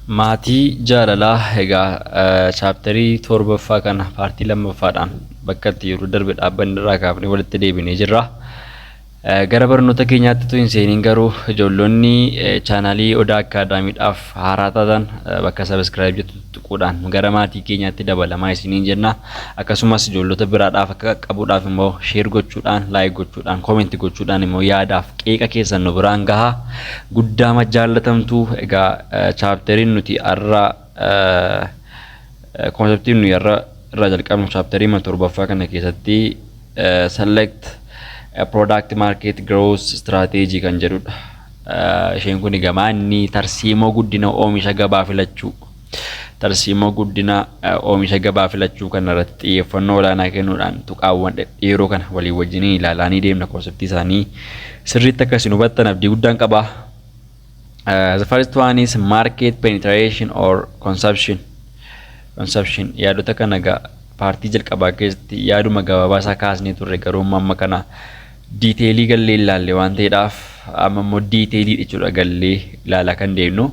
Maatii jaalalaa, egaa chapterii torbaffaa kana partii lammaffaadhaan bakka itti yeroo darbe dhaabbanni irraa kaafnee walitti deebinee jirra. Gara barnoota keenyaatti utuu hin seeniin garuu ijoollonni channelii Odaa Academydhaaf haaraa taatan bakka subscribe jettu tuquudhaan gara maatii keenyaatti dabalamaa isiniin jenna. Akkasumas ijoollota biraadhaaf akka qaqqabuudhaaf immoo share gochuudhaan, like gochuudhaan, comment gochuudhaan immoo yaadaaf qeeqa keessan nu biraan gahaa. Guddaa jaallatamtu, egaa chapteriin nuti har'a, conceptiin nuyi har'a irraa jalqabnu chapterii torbaffaa kana keessatti select product market growth strategy kan jedhudha. Isheen kun egaa inni tarsiimoo guddina oomisha gabaa filachuu. Tarsiimoo guddina oomisha gabaa filachuu kana irratti xiyyeeffannoo olaanaa kennuudhaan tuqaawwan dhedheeroo kana walii wajjin ilaalaa ni deemna. Conceptii isaanii sirriitti akka isin hubattan abdii guddaan qaba. The first one is market penetration or consumption. Consumption yaadota kana egaa partii jalqabaa keessatti yaaduma gabaabaa isaa kaasnee turre, garuu amma kana detailii gallee ilaalle waan ta'eedhaaf amma immoo detailii jechuudha gallee ilaalaa kan deemnu.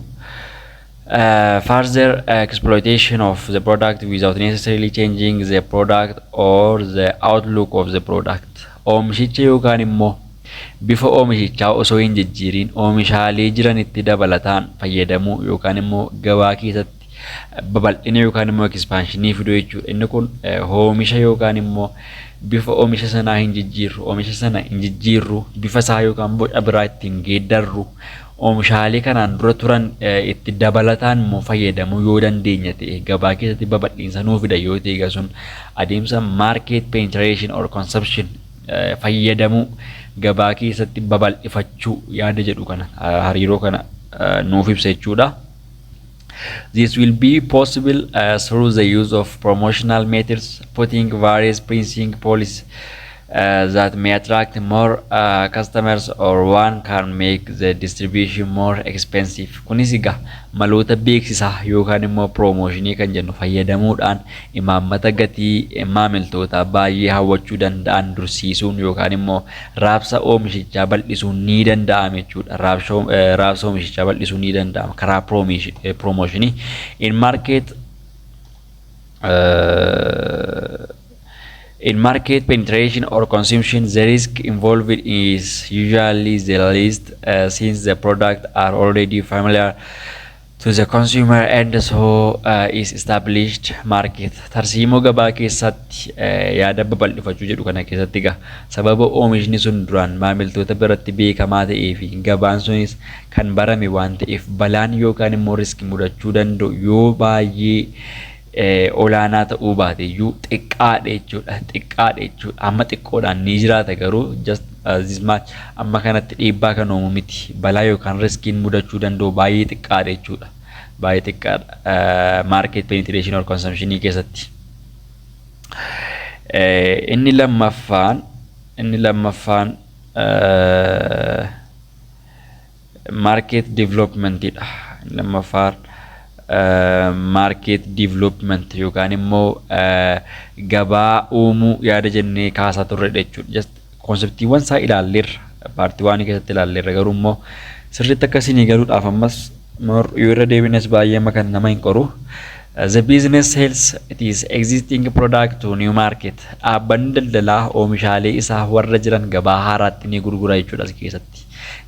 Further exploitation of the product without necessarily changing the product or the outlook of the product. Oomishicha yookaan immoo bifa oomishichaa osoo hin jijjiiriin oomishaalee jiranitti dabalataan fayyadamuu yookaan immoo gabaa keessatti babal'ina yookaan immoo expansionii fiduu jechuudha. Inni kun oomisha yookaan immoo bifa oomisha sanaa hin jijjiirru, oomisha sana hin jijjiirru, bifa isaa yookaan boca biraa ittiin geeddarru, oomishaalee kanaan dura turan itti dabalataan immoo fayyadamuu yoo dandeenya ta'e, gabaa keessatti babal'iinsa nuu fida yoo ta'e, sun adeemsa market penetration or consumption, fayyadamuu, gabaa keessatti babal'ifachuu yaada jedhu kana, hariiroo kana nuuf ibsa jechuudha. This will be possible through the use of promotional methods, putting various pricing policies that may attract more customers or one can make the distribution more expensive. Kunis egaa maloota beeksisaa yookaan immoo promotionii kan jennu fayyadamuudhaan imaammata gatii maamiltootaa baay'ee hawwachuu danda'an dursiisuun yookaan immoo raabsa oomishichaa bal'isuun ni danda'ama jechuudha. Raabsa oomishichaa bal'isuun ni danda'ama karaa promotionii. In market penetration or consumption, the risk involved is usually the least since the product are already familiar to the consumer and so is established market. Tarsiimoo gabaa keessatti yaada babal'ifachuu jedhu kana keessatti egaa sababa oomishni sun duraan maamiltoota biratti beekamaa ta'ee fi gabaan sunis kan barame waan ta'eef, balaan yookaan immoo risk mudachuu danda'u yoo baay'ee olaanaa ta'uu baate iyyuu xiqqaadha jechuudha. Xiqqaadha jechuudha. Amma xiqqoodhaan ni jiraata, garuu just this much, amma kanatti dhiibbaa kan uumu miti. Balaa yookaan riskiin mudachuu danda'u baay'ee xiqqaadha jechuudha. Baay'ee xiqqaadha. Market penetration or consumption keessatti. Inni lammaffaan market developmentidha. Inni lammaffaan market development yookaan immoo gabaa uumuu yaada jennee kaasaa turredha jechuudha. Just conceptiiwwan isaa ilaalleerra, partii one keessatti ilaalleerra, garuu immoo sirriitti akkasiin galuudhaaf ammas yoo irra deebines baay'ee amma kan nama hin qoru. The business sells its existing product to new market. Dhaabbanni daldalaa oomishaalee isaa warra jiran gabaa haaraatti ni gurgura jechuudha as keessatti.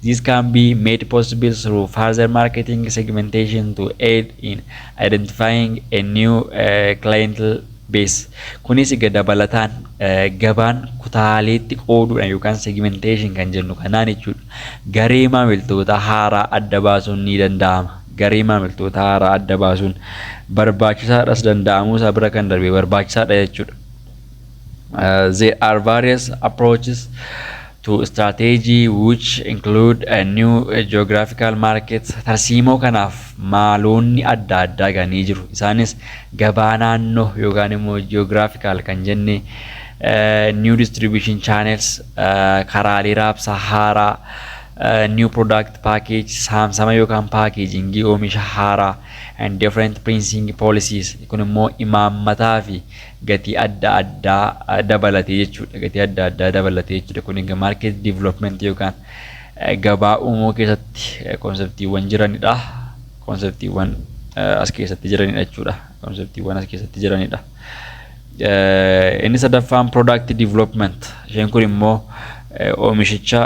This can be made possible through further marketing segmentation to aid in identifying a new clientele base. Kunis egaa dabalataan gabaan kutaaleetti qooduudhaan yookaan segmentation kan jennu kanaan jechuudha. Garee maamiltoota haaraa adda baasuun ni danda'ama. Garee maamiltoota haaraa adda baasuun barbaachisaadhas, danda'amuu isaa bira kan darbe barbaachisaadha jechuudha. There are various approaches to strategy which include a new geographical market. Tarsiimoo kanaaf maloonni adda addaa ganii jiru. Isaanis gabaa naannoo yookaan immoo geographical kan jenne, new distribution channels, karaalee raabsaa haaraa, new product package, saamsama yookaan packagingii oomisha haaraa, and different pricing policies. Kun immoo imaammataa fi gatii adda addaa dabalatee jechuudha. Gatii adda addaa dabalatee jechuudha. Kun egaa market development yookaan gabaa uumuu keessatti conceptiiwwan jiranidha. Conceptiiwwan as keessatti jiranidha jechuudha. Conceptiiwwan as keessatti jiranidha. Inni sadaffaan product development. Isheen kun immoo oomishicha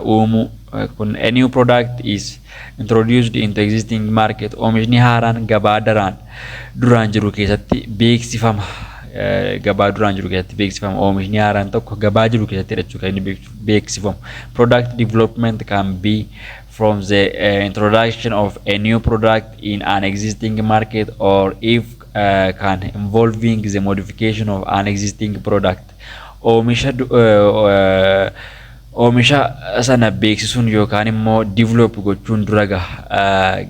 uumuu. Kun a new product is introduced into existing market. Oomishni haaraan gabaa daraan duraan jiru keessatti beeksifama. Gabaa duraan jiru keessatti beeksifama. Oomishni haaraan tokko gabaa jiru keessatti jechuudha kan inni beeksifamu. Product development can be from the introduction of a new product in an existing market or if can involving the modification of an existing product. Oomisha sana beeksisuun yookaan immoo develop gochuun dura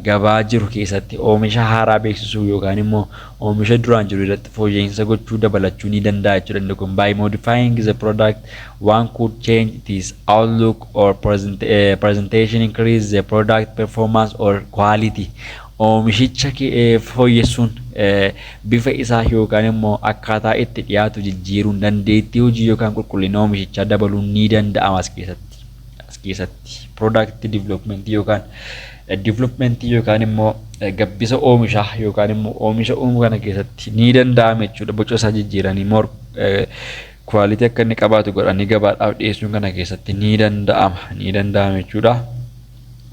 gabaa jiru keessatti oomisha haaraa beeksisuu yookaan immoo oomisha duraan jiru irratti fooyya'insa gochuu dabalachuu ni danda'a jechuudha. Inni kun by modifying the product, one could change its outlook or presentation, increase the product performance or quality. Oomishicha fooyyessuun, bifa isaa yookaan immoo akkaataa itti dhiyaatu jijjiiruun dandeettii hojii yookaan qulqullina oomishichaa dabaluun ni danda'ama as keessatti. As keessatti product development yookaan development yookaan immoo gabbisa oomishaa yookaan immoo oomisha uumuu kana keessatti ni danda'ama jechuudha. Boca isaa jijjiiranii more quality akka inni qabaatu godhanii gabaadhaaf dhiyeessuun kana keessatti ni danda'ama jechuudha.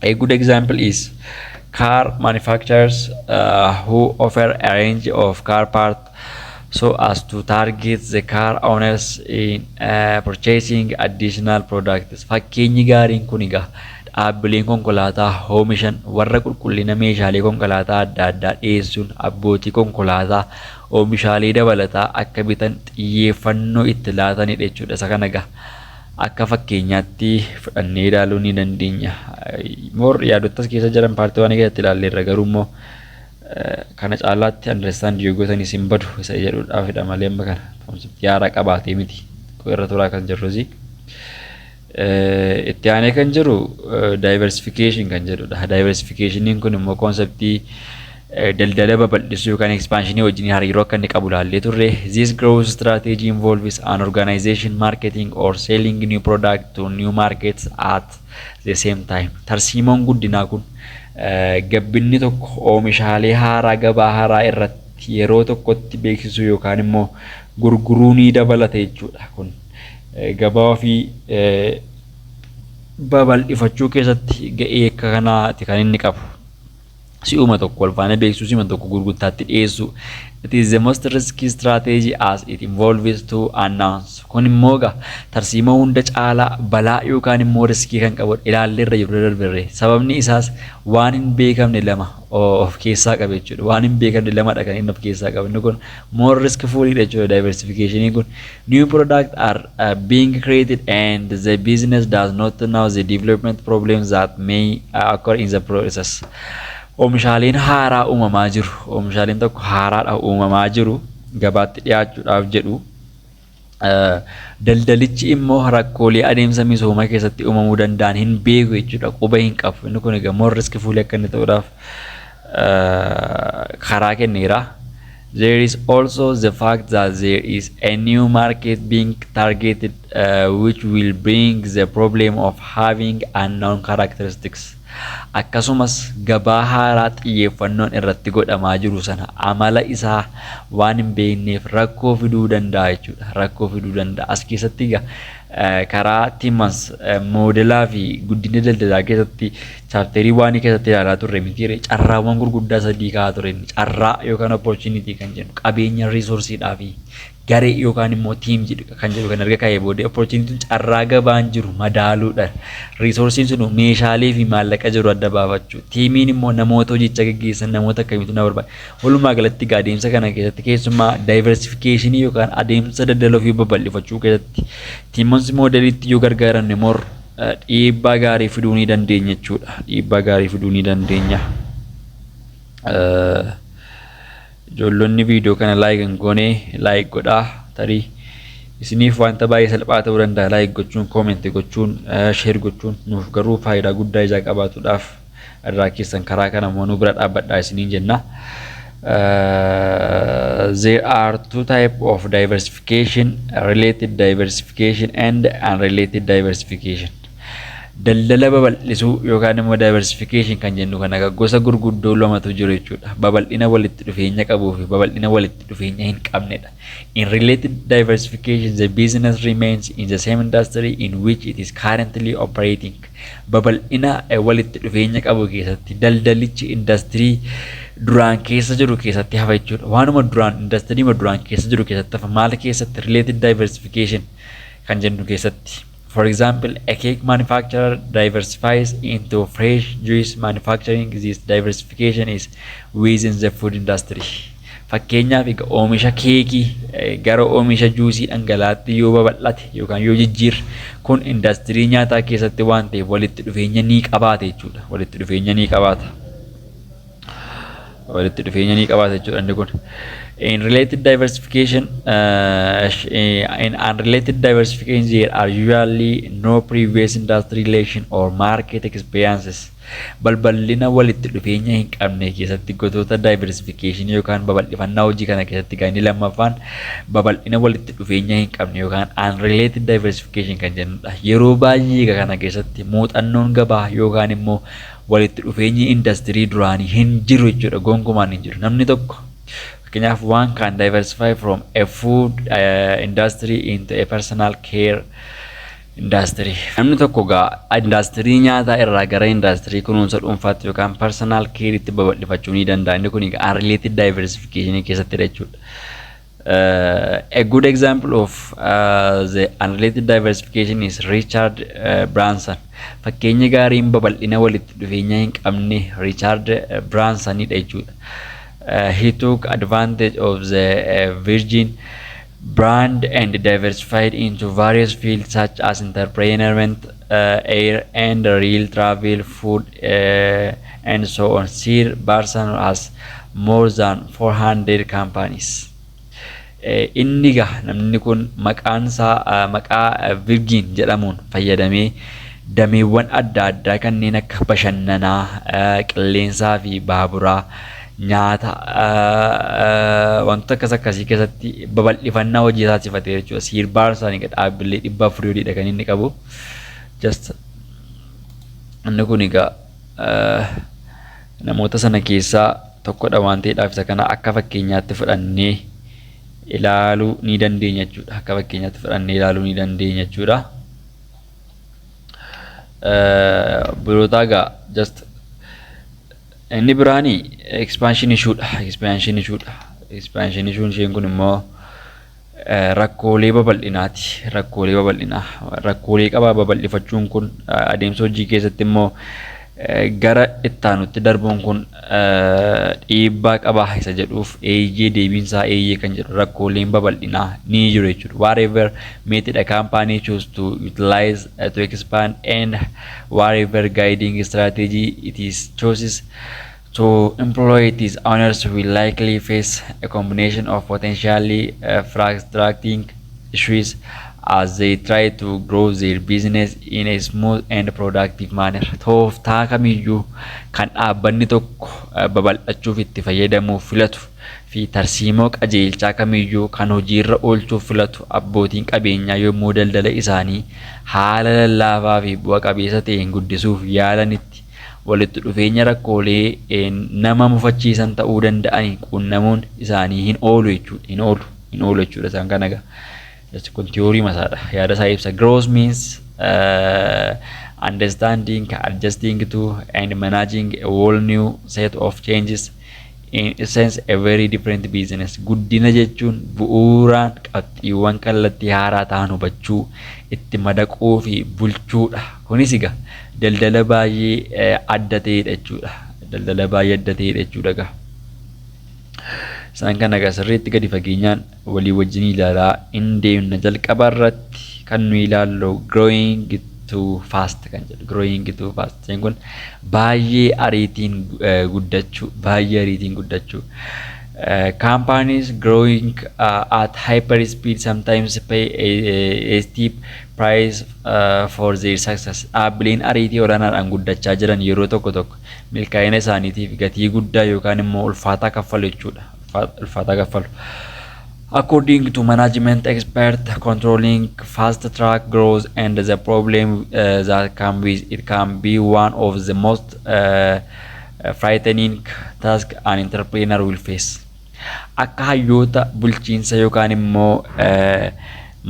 A good example is car manufacturers who offer a range of car parts so as to target the car owners in purchasing additional products. Fakkeenyi gaariin kun egaa dhaabbileen konkolaataa oomishan warra qulqullina meeshaalee konkolaataa adda addaa dhiyeessuun abbootii konkolaataa oomishaalee dabalataa akka bitan xiyyeeffannoo itti laatanidha jechuudha. Isa kana egaa akka fakkeenyaatti fudhannee ilaaluu ni dandeenya. More yaadota as keessa jiran part one keessatti ilaalleerra, garuu immoo kana caalaatti understand yoo gootan isin badu isa jedhuudhaafidha malee amma kana conceptii haaraa qabaatee miti irra turaa kan jirrusi. Itti aanee kan jiru diversification kan jedhudha. Diversificationiin kun immoo conceptii daldala babal'isuu yookaan expansionii wajjin hariiroo akka inni qabu ilaallee turre. This growth strategy involves an organization marketing or selling new product to new markets at the same time. Tarsiimoon guddinaa kun gabbinni tokko oomishaalee haaraa gabaa haaraa irratti yeroo tokkotti beeksisuu yookaan immoo gurguruu ni dabalata jechuudha. Kun gabaa ofii babal'ifachuu keessatti ga'ee akka kanaati kan inni qabu. Si'uma tokko wal faana beeksisuu, si'uma tokko gurgurtaatti dhiyeessuu. It is the most risky strategy as it involves to announce. Kun immoo egaa tarsiimoo hunda caalaa balaa yookaan immoo riskii kan qabudha. Ilaalleerra yeroo darberre. Sababni isaas waan hin beekamne lama of keessaa qaba jechuudha. Waan hin beekamne lamadha kan inni of keessaa qabu. Inni kun more riskful jechuudha diversification kun. New product are being created and the business does not know the development problems that may occur in the process. Oomishaaleen haaraa uumamaa jiru. Oomishaaleen tokko haaraadha uumamaa jiru gabaatti dhiyaachuudhaaf jedhu. Daldalichi immoo rakkoolee adeemsa misoomaa keessatti uumamuu danda'an hin beeku jechuudha. Quba hin qabu. Inni kun egaa more riskful akka inni ta'uudhaaf karaa kenneera. There is also the fact that there is a new market being targeted, which will bring the problem of having unknown characteristics. Akkasumas gabaa haaraa xiyyeeffannoon irratti godhamaa jiru sana amala isaa waan hin beekneef rakkoo fiduu danda'a jechuudha. Rakkoo fiduu danda'a. As keessatti egaa karaa Timmons modelaa fi guddina daldalaa keessatti chapterii one keessatti ilaalaa turre miti, carraawwan gurguddaa sadii kaa'aa ture. Carraa yookaan opportunity kan jennu, qabeenya resourceiidhaa fi garee yookaan immoo team jedhu kan jedhu kan erga ka'ee booddee, opportunityn carraa gabaan jiru madaaluudhaan, resourceiin sun meeshaalee fi maallaqa jiru adda baafachuu, teamiin immoo namoota hojicha gaggeessan, namoota akkamiitu na barbaada. Walumaa galatti egaa adeemsa kana keessatti, keessumaa diversificationii yookaan adeemsa daldala ofii babal'ifachuu keessatti, Timmons modeliitti yoo gargaaramne more dhiibbaa gaarii fiduu ni dandeenya jechuudha. Dhiibbaa gaarii fiduu ni dandeenya. Ijoollonni viidiyoo kana like hin goone like godhaa. Tarii isiniif wanta baay'ee salphaa ta'uu danda'a like gochuun, comment gochuun, share gochuun, nuuf garuu faayidaa guddaa ijaa qabaatuudhaaf irraa keessan karaa kana immoo nu bira dhaabbadhaa isiniin jenna. There are two type of diversification: related diversification and unrelated diversification. Daldala babal'isuu yookaan immoo diversification kan jennu kana gosa gurguddoo lamatu jiru jechuudha. Babal'ina walitti dhufeenya qabuu fi babal'ina walitti dhufeenya hin qabnedha. In related diversification, the business remains in the same industry in which it is currently operating. Babal'ina walitti dhufeenya qabu keessatti daldalichi indastirii duraan keessa jiru keessatti hafa jechuudha. Waanuma duraan indastirii duraan keessa jiru keessatti hafa. Maal keessatti? Related diversification kan jennu keessatti. For example, a cake manufacturer diversifies into fresh juice manufacturing. This diversification is within the food industry. Fakkeenyaaf egaa oomisha keekii gara oomisha juusii dhangalaatti yoo babal'ate yookaan yoo jijjiirre, kun indastirii nyaataa keessatti waan ta'eef walitti dhufeenya ni qabaata jechuudha. Walitti dhufeenya ni qabaata. Walitti dhufeenya ni qabaata jechuudha inni kun. In unrelated diversification, there are usually no previous industry relation or market experiences. Balbal'ina walitti dhufeenya hin qabne keessatti, gosoota diversification yookaan babal'ifannaa hojii kana keessatti kan inni lammaffaan babal'ina walitti dhufeenya hin qabne yookaan unrelated diversification kan jennudha. Yeroo baay'ee kana keessatti muuxannoon gabaa yookaan immoo walitti dhufeenyi indastirii duraanii hin jiru jechuudha. Gonkumaan hin jiru. Namni tokko, fakkeenyaaf, one can diversify from a food industry into a personal care industry. Namni tokko gaa indaastirii nyaataa irraa gara indaastirii kunuunsa dhuunfaatti yookaan personal care'itti babal'ifachuu ni danda'a. Inni kun egaa unrelated diversification keessatti jechuudha. A good example of the unrelated diversification is Richard Branson. Fakkeenya gaariin babal'ina walitti dhufeenya hin qabne Richard Bransonidha jechuudha. He took advantage of the Virgin brand and diversified into various fields such as entertainment, air and rail travel, food, and so on. Sir Branson has more than 400 companies. Inni gaa namni kun maqaan isaa maqaa Virgin jedhamuun fayyadamee dameewwan adda addaa kanneen akka bashannanaa, qilleensaa fi baaburaa, nyaata, wantoota akkas akkasii keessatti babal'ifannaa hojii taasifatee jechuudha. Sir Branson dhaabbilee 400 oliidha kan inni qabu. Just inni kun egaa namoota sana keessaa tokkodha waan ta'eedhaaf isa kana akka fakkeenyaatti fudhannee ilaaluu ni dandeenya jechuudha. Akka fakkeenyaatti fudhannee ilaaluu ni dandeenya jechuudha. Birootaa egaa just inni biraanii expansion issuedha. Expansion issuedha. Expansion issue isheen kun immoo rakkoolee babal'inaati. Rakkoolee babal'inaa. Rakkoolee qabaa babal'ifachuun kun, adeemsa hojii keessatti immoo gara ittaanutti darbuun kun dhiibbaa qabaa isa jedhuuf, eeyyee, deebiinsaa eeyyee kan jedhu, rakkooleen babal'inaa ni jiru jechuudha. Whatever method a company choose to utilize to expand and whatever guiding strategy it is chooses to employ, its owners will likely face a combination of potentially frustrating issues as they try to grow their business in a smooth and productive manner. Tooftaa kamiyyuu kan dhaabbanni tokko babal'achuuf itti fayyadamuuf filatu fi tarsiimoo qajeelchaa kamiyyuu kan hojiirra oolchuuf filatu abbootiin qabeenyaa yommuu daldala isaanii haala lallaafaa fi bu'a qabeessa ta'een guddisuuf yaalanitti walitti dhufeenya rakkoolee nama mufachiisan ta'uu danda'aniin quunnamuun isaanii hin oolu jechuudha. Hin oolu. Hin oolu jechuudha isaan kana egaa. Kun tiyoorii masaadha. Yaada isaa ibsa. Growth means understanding, adjusting to and managing a whole new set of changes, in essence a very different business. Guddina jechuun bu'uuraan qabxiiwwan kallattii haaraa ta'an hubachuu, itti madaquu fi bulchuudha. Kunis egaa daldala baay'ee adda ta'edha jechuudha. Daldala baay'ee adda ta'edha jechuudha egaa. Isaan kana egaa sirriitti gadi fageenyaan walii wajjin ilaalaa hin deemna. Jalqaba irratti kan nu ilaallu growing too fast kan jedhu. Growing too fast isheen kun baay'ee ariitiin guddachuu, baay'ee ariitiin guddachuu. Companies growing at hyper speed sometimes pay a steep price for their success. Dhaabbileen ariitii olaanaadhaan guddachaa jiran yeroo tokko tokko milkaa'ina isaaniitiif gatii guddaa yookaan immoo ulfaataa kaffalu jechuudha. Ulfaataa kaffalu. According to management expert, controlling fast track growth and the problem that come with it can be one of the most frightening task an entrepreneur will face. Akka hayyoota bulchiinsa yookaan immoo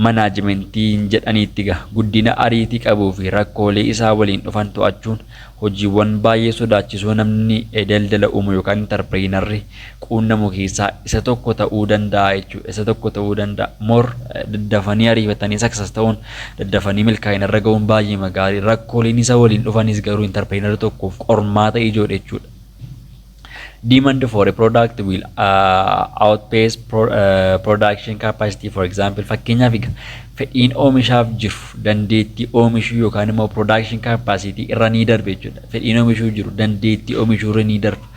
manaajimentiin jedhaniitti ga guddina ariitii qabuu fi rakkoolee isaa waliin dhufan to'achuun hojiiwwan baay'ee sodaachisoo namni daldala uumu yookaan entrepreneurri quunnamu keessaa isa tokko ta'uu danda'a jechuudha. Isa tokko ta'uu danda'a. More daddafanii ariifatanii success ta'uun, daddafanii milkaa'ina irra ga'uun baay'ee gaarii. Rakkooleen isa waliin dhufanis garuu entrepreneur tokkoof qormaata ijoodha jechuudha. Demand for a product will outpace production capacity, for example. Fakkeenyaaf egaa fedhiin oomishaaf jiru dandeettii oomishuu yookaan immoo production capacity irra ni darbe jechuudha. Fedhiin oomishuu jiru dandeettii oomishuu irra ni darba.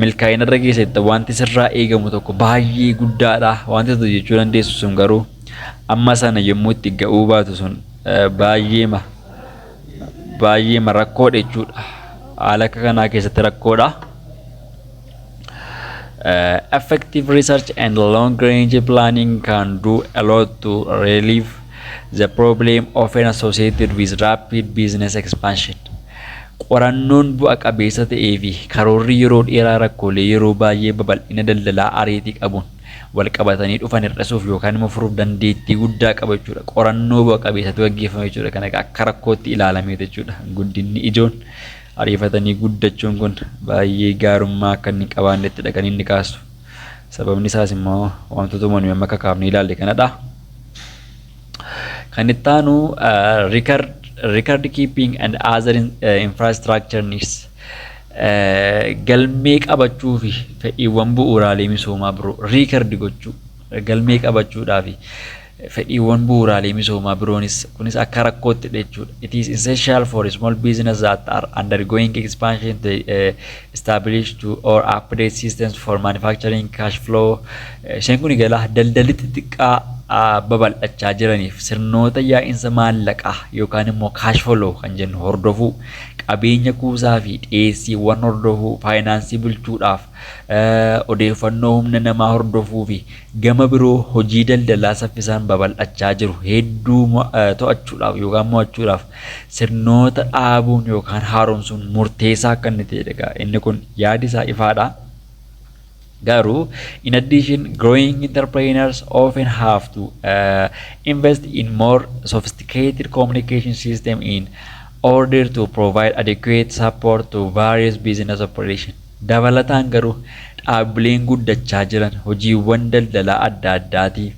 Milkaa'ina irra keessatti wanti sirraa eegamu tokko baay'ee guddaadha. Wanti tokko jechuu dandeessu sun garuu amma sana yommuu itti ga'uu baatu sun baay'eema baay'eema rakkoodha jechuudha. Haala akka kanaa keessatti rakkoodha. Effective research and long range planning can do a lot to relieve the problem often associated with rapid business expansion. Qorannoon bu'a qabeessa ta'ee fi karoorri yeroo dheeraa rakkoolee yeroo baay'ee babal'ina daldalaa ariitii qabuun wal qabatanii dhufan hir'isuuf yookaan immoo furuuf dandeettii guddaa qaba jechuudha. Qorannoo bu'a qabeessatu gaggeeffame jechuudha. Kana akka rakkootti ilaalamee jechuudha. Guddinni ijoon ariifatanii guddachuun kun baay'ee gaarummaa akka inni qabaannettidha kan inni kaasu. Sababni isaas immoo wantoota nuyi amma kakaafnee ilaalle kanadha. Kan itti aanu record keeping and other infrastructure needs. Galmee qabachuu fi fedhiiwwan bu'uuraalee misoomaa biroo record gochuu, galmee qabachuudhaa fi fedhiiwwan bu'uuraalee misoomaa biroonis kunis akka rakkootti jechuudha. It is essential for small business that are undergoing expansion to establish to or update systems for manufacturing cash flow. Isheen kun egaa daldalli xixiqqaa babal'achaa jiraniif sirnoota yaa'insa maallaqaa yookaan immoo cash flow kan jennu hordofuu, qabeenya kuusaa fi dhiyeessiiwwan hordofuu, faayinaansii bulchuudhaaf, odeeffannoo humna namaa hordofuu fi gama biroo hojii daldalaa saffisaan babal'achaa jiru hedduu to'achuudhaaf yookaan mo'achuudhaaf sirnoota dhaabuun yookaan haaromsuun murteessaa akka inni ta'edha. Inni kun yaadi isaa ifaadha. Garuu, in addition, growing entrepreneurs often have to invest in more sophisticated communication system in order to provide adequate support to various business operations. Dabalataan garuu dhaabbileen guddachaa jiran hojiiwwan daldalaa adda addaatiif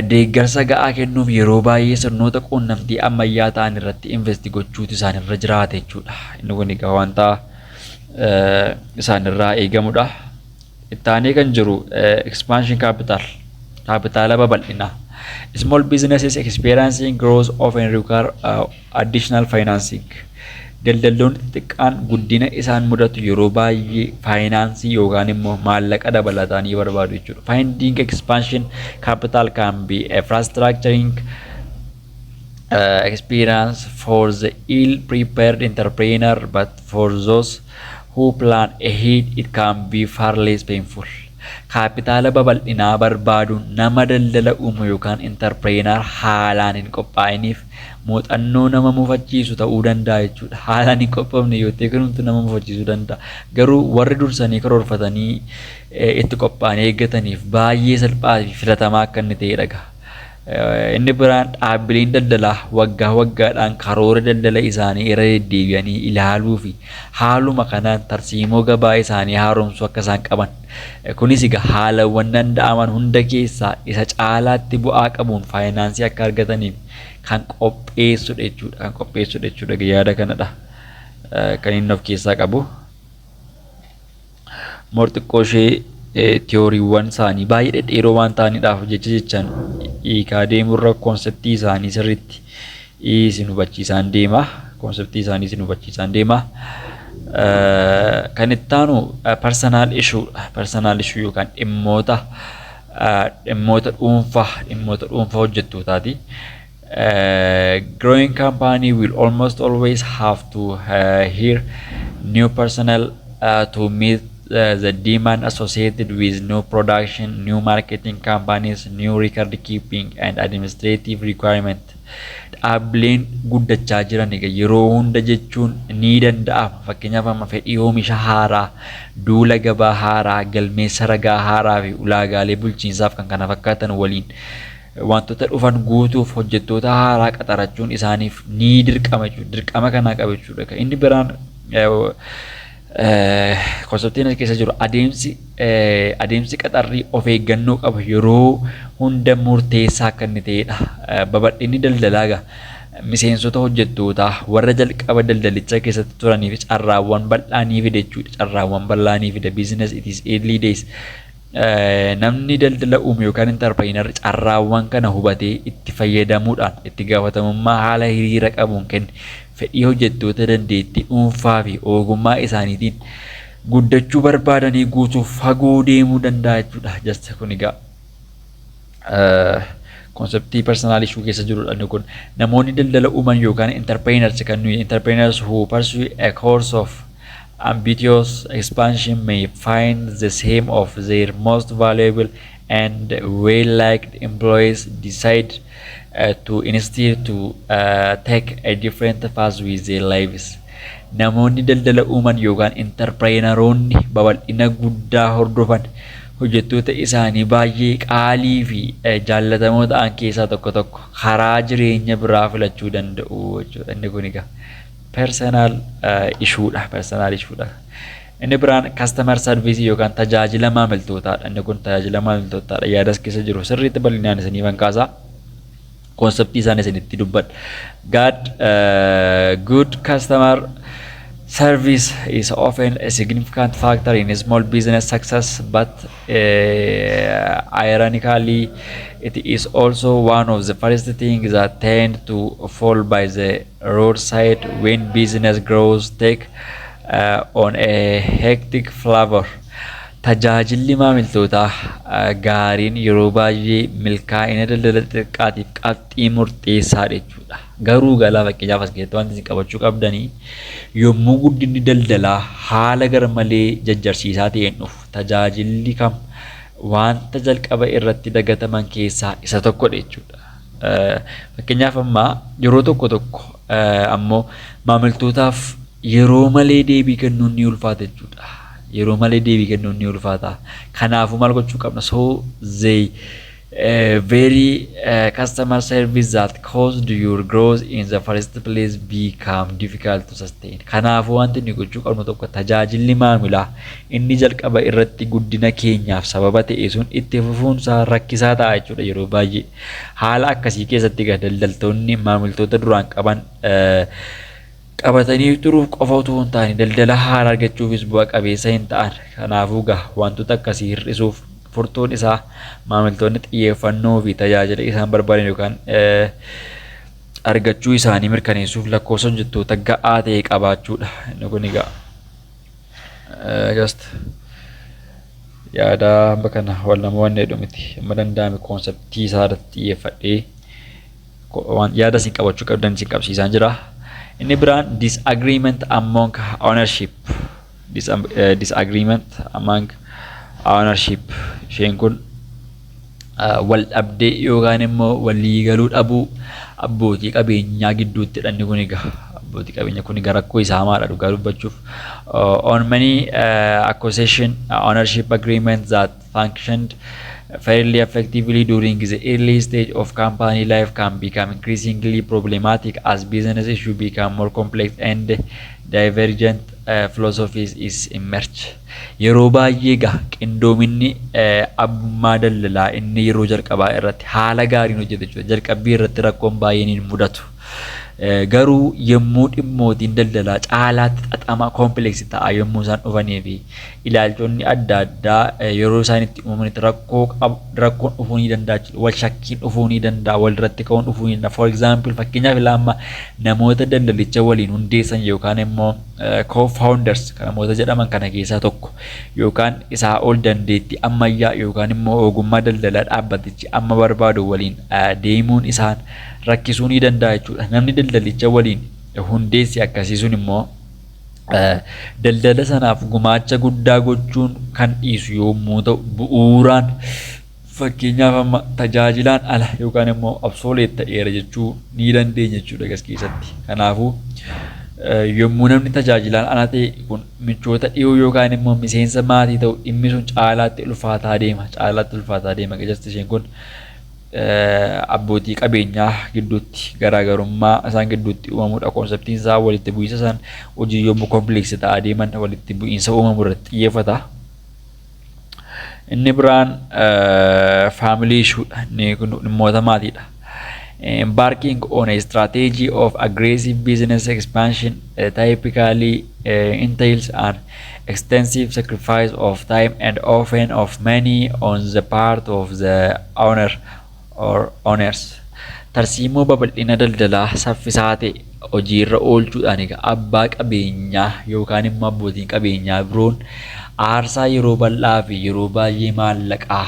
deeggarsa ga'aa kennuuf yeroo baay'ee sirnoota quunnamtii ammayyaa ta'an irratti invest gochuutu isaanirra jiraata jechuudha. Inni kun egaa wanta isaanirraa eegamudha. Itti aanee kan jiru expansion capital, kaapitaala babal'inaa. Small businesses experiencing growth often require additional financing. Daldaltoonni xixiqqaan guddina isaan mudatu yeroo baay'ee faayinaansii yookaan immoo maallaqa dabalataa ni barbaadu jechuudha. Finding expansion capital can be a frustrating experience for the ill-prepared entrepreneur, but for those who plan ahead, it can be far less painful. Kaapitaala babal'inaa barbaaduun nama daldala uumu yookaan entrepreneur haalaan hin qophaa'iniif muuxannoo nama mufachiisu ta'uu danda'a jechuudha. Haalaan hin qophoofne yoo ta'e kunumtu nama mufachiisuu danda'a. Garuu warri dursanii karoorfatanii itti qophaa'anii eeggataniif baay'ee salphaa fi filatamaa akka inni ta'edha egaa. Inni biraan dhaabbileen daldalaa waggaa waggaadhaan karoora daldala isaanii irra deddeebi'anii ilaaluu fi haaluma kanaan tarsiimoo gabaa isaanii haaromsuu akka isaan qaban. Kunis egaa haalawwan danda'aman hunda keessaa isa caalaatti bu'aa qabuun faayinaansii akka argataniif kan qopheessudha jechuudha. Kan qopheessudha jechuudha, yaada kanadha kan inni of keessaa qabu. More xiqqoo ishee tiyooriiwwan isaanii baay'ee dhedheeroo waan ta'aniidhaaf jecha jechaan hiikaa deemurra conceptii isaanii sirriitti isin hubachiisaan deema. Conceptii isaanii isin hubachiisaan deema. Kan itti aanu personal issue, personal issue yookaan dhimmoota dhuunfaa hojjettootaati. Growing company will almost always have to hire new personnel to meet the demand associated with new production, new marketing campaigns, new record keeping and administrative requirement. Dhaabbileen guddachaa jiran egaa yeroo hunda jechuun ni danda'ama. Fakkeenyaaf, amma fedhii oomisha haaraa, duula gabaa haaraa, galmeessa ragaa haaraa fi ulaagaalee bulchiinsaaf kan kana fakkaatan waliin wantoota dhufan guutuuf hojjettoota haaraa qaxarachuun isaaniif ni dirqama jechuudha. Dirqama kanaa qaba jechuudha. Inni biraan conceptiin as keessa jiru adeemsi qaxarrii of eeggannoo qaba yeroo hunda murteessaa akka inni ta'edha. Babal'inni daldalaa egaa miseensota hojjettootaa warra jalqaba daldalicha keessatti turaniif carraawwan bal'aa ni fida jechuudha. Carraawwan bal'aa ni fida. Business it is early days. Namni daldala uume yookaan entrepreneur carraawwan kana hubatee itti fayyadamuudhaan itti gaafatamummaa haala hiriira qabuun kenne fedhii hojjettoota dandeettii dhuunfaa fi ogummaa isaaniitiin guddachuu barbaadanii guutuuf fagoo deemuu danda'a jechuudha. Just kun egaa conceptii personal issue keessa jirudha inni kun. Namoonni daldala uuman yookaan entrepreneurs kan nuyi entrepreneurs who pursue a course of ambitious expansion may find the same of their most valuable and well-liked employees decide to instead to take a different path with their lives. Namoonni daldala uuman yookaan entrepreneuroonni babal'ina guddaa hordofan hojjettoota isaanii baay'ee qaalii fi jaallatamoo ta'an keessaa tokko tokko karaa jireenya biraa filachuu danda'u jechuudha. Inni kun egaa personal issuedha. Personal issuedha. Inni biraan customer service yookaan tajaajila maamiltootaadha. Inni kun tajaajila maamiltootaadha. Yaadas keessa jiru sirriitti bal'inaan isiniifan kaasaa. Conceptii isaan isinitti dubbadha. Good customer service is often a significant factor in small business success, but ironically, it is also one of the first things that tend to fall by the roadside when business growth take on a hectic flavor. Tajaajilli maamiltootaa gaariin yeroo baay'ee milkaa'ina daldala xixiqqaatiif qabxii murteessaadha jechuudha. Garuu galaa fakkeenyaaf as keessatti wanti isin qabachuu qabdanii yommuu guddinni daldalaa haala garmalee jajjarsiisaa ta'een dhufu tajaajilli kam wanta jalqaba irratti dagataman keessaa isa tokkodha jechuudha. Fakkeenyaaf, ammaa yeroo tokko tokko ammoo maamiltootaaf yeroo malee deebii kennuun ni ulfaata jechuudha. Yeroo malee deebii kennuun ni ulfaata. Kanaafuu maal gochuu qabna? So they very customer service that caused your growth in the first place become difficult to sustain. Kanaafuu wanti nuyi gochuu qabnu tokko tajaajilli maamilaa inni jalqaba irratti guddina keenyaaf sababa ta'e sun itti fufuunsaa rakkisaa ta'a jechuudha yeroo baay'ee. Haala akkasii keessatti egaa daldaltoonni maamiltoota duraan qaban qabatanii turuuf qofa utuu hin taane daldala haaraa argachuufis bu'a qabeessa hin ta'an. Kanaafuu egaa wantoota akkasii hir'isuuf furtuun isaa maamiltoonni xiyyeeffannoo fi tajaajila isaan barbaadan yookaan argachuu isaanii mirkaneessuuf lakkoofsa hojjettoota ga'aa ta'e qabaachuudha. Inni kun egaa just yaada hamba kana wal nama wanni jedhu miti. Amma danda'ame conceptii isaa irratti xiyyeeffadhee yaada isin qabachuu qabdan isin qabsiisaan jira. Inni biraan disagreement among ownership. Disagreement among ownership. Isheen kun wal dhabdee yookaan immoo walii galuu dhabuu abbootii qabeenyaa gidduutti. Inni kun egaa abbootii qabeenya kun egaa rakkoo isaa hamaadha dhugaa dubbachuuf. On many acquisition ownership agreements that functioned fairly effectively during the early stage of company life can become increasingly problematic as business issues become more complex and divergent philosophies is emerge. Yeroo baay'ee egaa qindoominni abbummaa daldalaa inni yeroo jalqabaa irratti haala gaariin hojjeta jechuudha. Jalqabbii irratti rakkoon baay'een hin mudatu. Garuu yommuu dhimmootiin daldalaa caalaatti xaxamaa complex ta'a yommuu isaan dhufanii fi ilaalchonni adda addaa yeroo isaan itti uumamanitti rakkoon dhufuu ni danda'a jechuudha. Wal shakkiin dhufuu ni danda'a, wal irratti ka'uun dhufuu ni danda'a. For example, fakkeenyaaf ilaa namoota daldalicha waliin hundeessan yookaan immoo co-founders kan namoota jedhaman kana keessaa tokko yookaan isaa ol dandeettii ammayyaa yookaan immoo ogummaa daldalaa dhaabbatichi amma barbaadu waliin deemuun isaan rakkisuu ni danda'a jechuudha. Namni daldalicha waliin hundeessi akkasii sun immoo Daldala sanaaf gumaacha guddaa gochuun kan dhiisu yommuu ta'u, bu'uuraan fakkeenyaaf amma tajaajilaan ala yookaan immoo obsolete ta'eera jechuu ni dandeenya jechuudha gas keessatti. Kanaafuu yommuu namni tajaajilaan ala ta'e kun michoota dhiyoo yookaan immoo miseensa maatii ta'u, dhimmi sun caalaatti ulfaataa deema. Caalaatti ulfaataa deema. Just isheen kun abbootii qabeenyaa gidduutti garaagarummaa isaan gidduutti uumamudha. Conceptiin isaa walitti bu'iinsa isaan hojii yommuu complex ta'aa deeman walitti bu'iinsa uumamu irratti xiyyeeffata. Inni biraan family issuedha. Inni kun dhimmoota maatiidha. Embarking on a strategy of aggressive business expansion typically entails an extensive sacrifice of time and often of money on the part of the owner or owners. Tarsiimoo babal'ina daldalaa saffisaa ta'e hojiirra oolchuudhaan egaa abbaa qabeenyaa yookaan immoo abbootiin qabeenyaa biroon aarsaa yeroo bal'aa fi yeroo baay'ee maallaqaa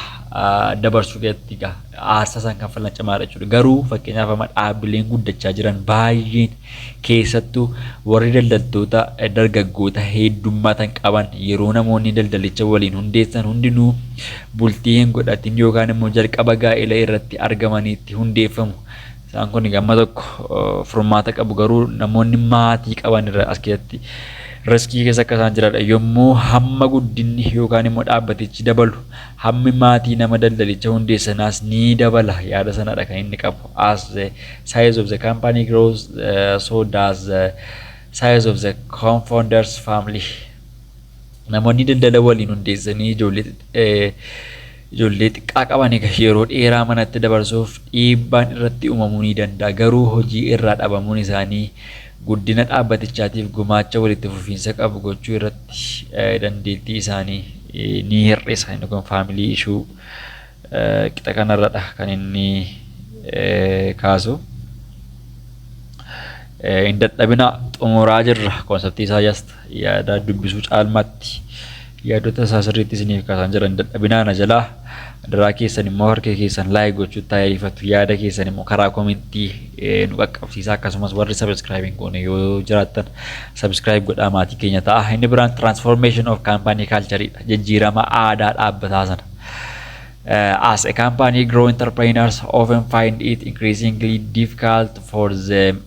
dabarsuu keessatti egaa aarsaa isaan kanfalan cimaadha jechuudha. Garuu fakkeenyaaf amma dhaabbileen guddachaa jiran baay'een, keessattuu warri daldaltoota dargaggoota heddummatan qaban, yeroo namoonni daldalicha waliin hundeessan hundinuu bultii hin godhatin yookaan immoo jalqaba gaa'ela irratti argamanitti hundeeffamu. Isaan kun gamma tokko furmaata qabu, garuu namoonni maatii qaban irra as keessatti riskii keessa akka isaan jiranidha. Yommuu hamma guddinni yookaan immoo dhaabbatichi dabalu, hammi maatii nama daldalicha hundeessanaas ni dabala yaada sanadha kan inni qabu. As the size of the company grows, so does the size of the co-founders family. Namoonni daldala waliin hundeessanii ijoollee xiqqaa qaban egaa yeroo dheeraa manatti dabarsuuf dhiibbaan irratti uumamuu ni danda'a. Garuu hojii irraa dhabamuun isaanii guddina dhaabbatichaatiif gumaacha walitti fufiinsa qabu gochuu irratti dandeettii isaanii ni hir'isa. Inni kun family issue qixa kanarradha kan inni kaasu. Hin dadhabina, xumuraa jirra. Conceptii isaa just yaada dubbisuu caalmaatti yaadota isaa sirriitti isiniif kaasan jira. Hin dadhabinaa, na jalaa daraa keessan immoo harka keessan like gochuutti taa'ee yaada keessan immoo karaa commentii nu qaqqabsiisa. Akkasumas warri subscribe hin goone yoo jiraattan subscribe godhaa, maatii keenya ta'a. Inni biraan transformation of company culture, jijjiirama aadaa dhaabbataa sana. As a company grow, entrepreneurs often find it increasingly difficult for them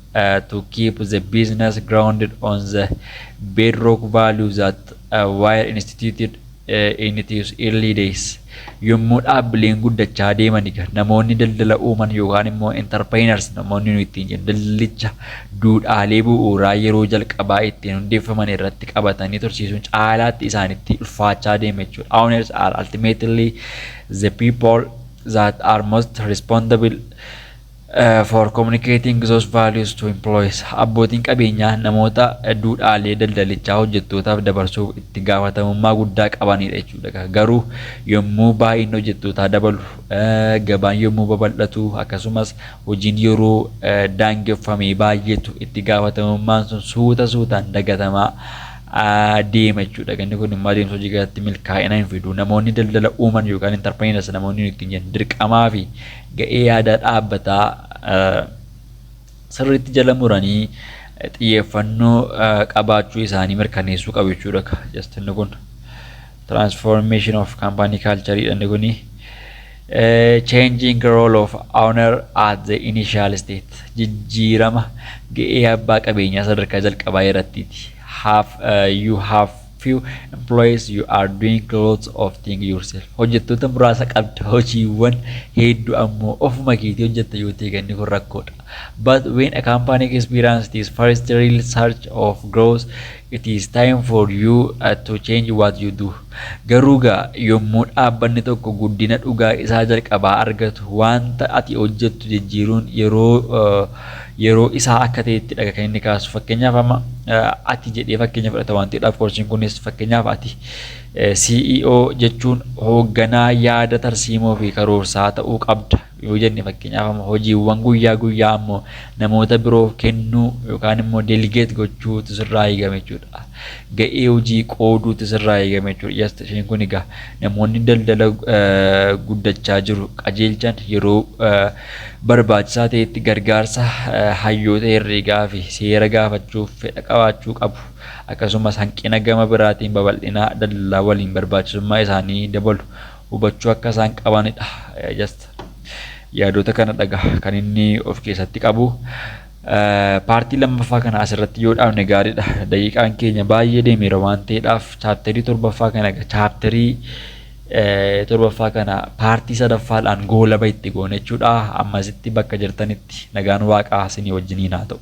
to keep the business grounded on the bedrock values that were instituted in its early days. Yommuu dhaabbileen guddachaa deeman egaa namoonni daldala uuman yookaan immoo entrepreneurs namoonni nuyi ittiin jennu daldalicha duudhaalee bu'uuraa yeroo jalqabaa ittiin hundeeffaman irratti qabatanii tursiisuun caalaatti isaanitti ulfaachaa deema jechuudha. Owners are ultimately the people that are most responsible for communicating those values to employees. Abbootiin qabeenyaa namoota duudhaalee daldalichaa hojjettootaaf dabarsuuf itti gaafatamummaa guddaa qabanidha jechuudha. Garuu yommuu baay'inni hojjettootaa dabalu, gabaan yommuu babal'atu, akkasumas hojiin yeroo daangeffamee baay'atu, itti gaafatamummaan sun suuta suutaan dagatamaa deema jechuudha. Inni kun immoo adeemsa hojii keessatti milkaa'ina hin fidu. Namoonni daldala uuman yookaan entrepreneurs namoonni nuti ittiin jennu dirqamaa fi ga'ee yaada dhaabbataa sirriitti jala muranii xiyyeeffannoo qabaachuu isaanii mirkaneessuu qabu jechuudha. Just inni kun transformation of company culture inni kuni. Changing role of owner at the initial state, jijjiirama ga'ee abbaa qabeenyaa sadarkaa jalqabaa irrattiiti. Have you have few employees, you are doing lots of things yourself. Hojjettoota muraasa qabda, hojiiwwan hedduu ammoo ofuma keetii hojjetta yoo ta'e, inni kun rakkoodha. But when a company experiences its first real surge of growth, it is time for you to change what you do. Garuu gaa yommuu dhaabbanni tokko guddina dhugaa isaa jalqabaa argatu, wanta ati hojjettu jijjiiruun yeroo isaa akka ta'ettidha kan inni kaasu. Fakkeenyaaf amma ati jedhee fakkeenya fudhata waan ta'eedhaaf koorsiin kunis. Fakkeenyaaf ati CEO jechuun hoogganaa yaada tarsiimoo fi karoorsaa ta'uu qabda. Yoo jenne, fakkeenyaaf ammoo hojiiwwan guyyaa guyyaa ammoo namoota biroof kennuu yookaan immoo delegate gochuutu sirraa eegama jechuudha. Ga'ee hojii qooduutu sirraa eegama jechuudha. Just isheen kun egaa namoonni daldala guddachaa jiru qajeelchan yeroo barbaachisaa ta'etti gargaarsa hayyoota herreegaa fi seera gaafachuuf fedha qabaachuu qabu. Akkasumas hanqina gama biraatiin babal'ina daldalaa waliin barbaachisummaa isaanii dabalu hubachuu akka isaan qabanidha. Just yaadota kana dhaga kan inni of keessatti qabu. Partii lammaffaa kana asirratti yoo dhaabne gaariidha. Daqiiqaan keenya baay'ee deemeera waan ta'eedhaaf, chapterii torbaffaa kana, chapterii torbaffaa kana partii sadaffaadhaan goolaba itti goone jechuudha. Ammasitti bakka jirtanitti nagaan Waaqaa isinii wajjiniin haa ta'u.